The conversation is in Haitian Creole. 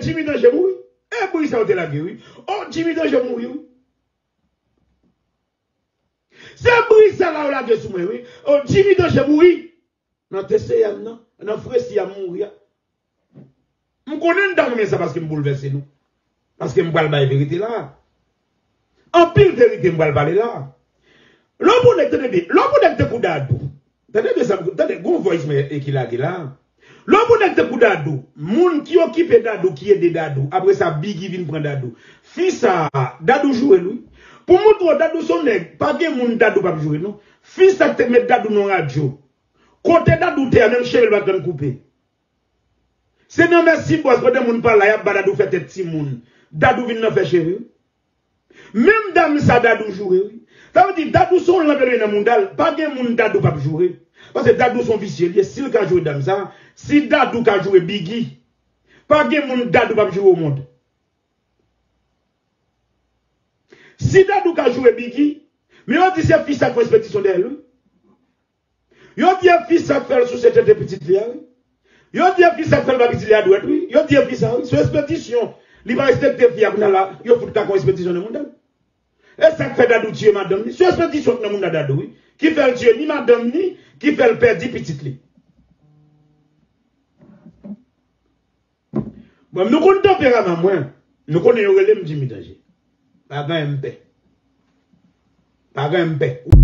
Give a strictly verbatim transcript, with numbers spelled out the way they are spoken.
Jimmy Danje mouri. E bri sa yo te lage, wi. Oh, Jimmy Danje mouri, wi. Se bri sa la yo lage sou mwen, wi. Oh, Jimmy Danje mouri. Nan T C M nan, nan fresi a mouri a. M konnen n ta renmen sa paske m boulvèse nou. Paske m pral bay verite la. Anpil verite m pral pale la. Lè w pou nèg, tande byen, lè w pou nèg tankou Dadou. Tande byen sa, tande, gon voice mè e ki lage la. Lè w pou nèg tankou Dadou, moun ki okipe Dadou, ki ede Dadou, apre sa Biggy vin pran Dadou. Fi sa, Dadou joure l, wi. Pou montre w Dadou se yon nèg, pa gen moun Dadou p ap joure, non. Fi sa k te met Dadou nan radyo. Kote Dadou te a, menm cheve l pa t konn koupe. Se nan Mèsi Bòs, pandan moun pa la, y ap ba Dadou fè tèt timoun. Dadou vin nan fè cheve. Menm dam sa Dadou joure, wi. Sa vle di, Dadou se yon lanp li ye nan mouda l. Pa gen moun Dadou p ap joure. Paske Dadou se yon visye li ye. Si l ka joure dam sa, si Dadou ka joure Biggy, pa gen moun Dadou p ap joure o mond. Si Dadou ka joure Biggy, men yo di se fi sa k fè espedisyon dèyè l, wi. Yo di e fi sa k fè l souse tete pitit li a, wi. Yo di e fi sa k fè l ba pitit li a dwèt, wi. Yo di e fi sa, wi. Se yon espedisyon. Li pa respekte fi a, kounye a la, yo fout kaka yon espedisyon nan mouda l. E sa k fè Dadou tiye madanm li. Se yon espedisyon k nan mouda Dadou, wi. Ki fè l tiye ni madanm ni, ki fè l pèdi pitit li. Bon, nou konn tanperaman mwen. Nou konnen yo rele m Jimmy Danje. Pa gen anyen m pè. Pa gen anyen m pè.